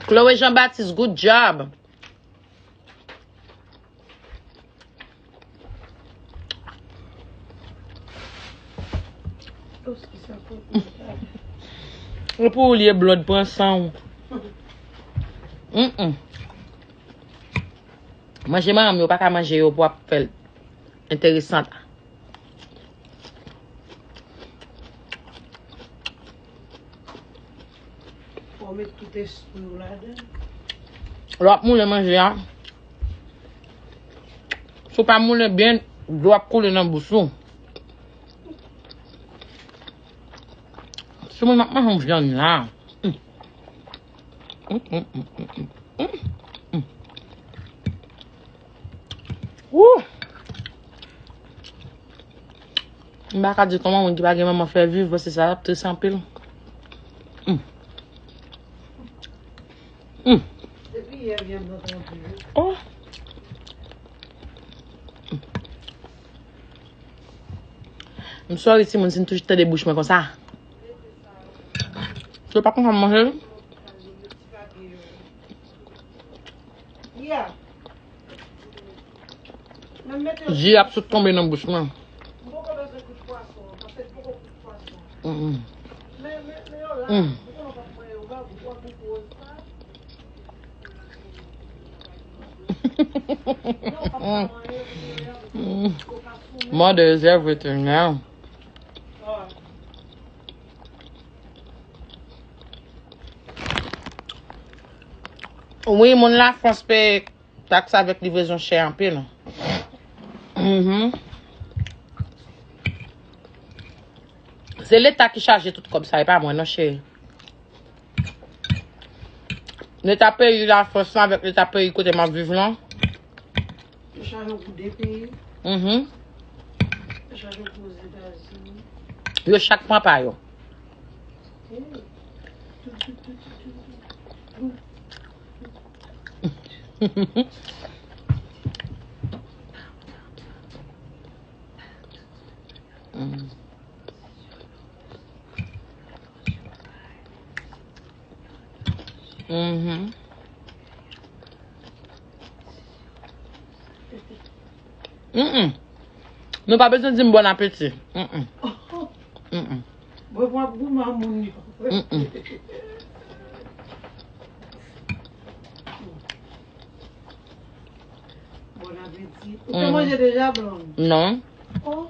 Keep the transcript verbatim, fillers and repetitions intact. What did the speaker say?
Chloé Jean Baptiste, good job. E pou ou lye blòd pran san ou. Mm-mm. Manje manman m yo pa ka manje yo pou ap fè l enteresan. Fò w met tout espri w ladan. Lè w ap moulen manje a, si w pa moulen byen, dlo ap koule nan bouch ou. Si moun ap manje yon vyann la. Mm. Mm, mm, mm, mm, mm. Mm, mm. Woo! M pa ka di kòman moun ki pa gen manman fè viv, paske sa ap tris anpil. Mm. Mm. Oh. M sorry, timoun, si m toujou tande bouch mwen konsa. Yo pa konn sa m manje, wi. Ji ap sot tonbe nan bouch mwen. Mm, mm. Mm. Mm. Mother is everything now. Wi, moun Lafrans peye taks avèk livrezon chè anpil. Mhm. Se leta ki chaje tout kòb sa, e pa mwen non, cheri. Leta peyi Lafrans lan avèk leta peyi kote m ap viv lan. Yo chaje w pou de peyi. Mhm. Yo chaje w pou Ozetazini. Yo chak pran pa yo. Hey. Mm. Mhm. Mm-mm. Nou pa bezwen di m bon apeti. Mm-mm. Mm-mm. Mwen pran goumen moun yo. Mm-mm. Bon apeti. Ou te manje deja, Blonde? Non. Oh.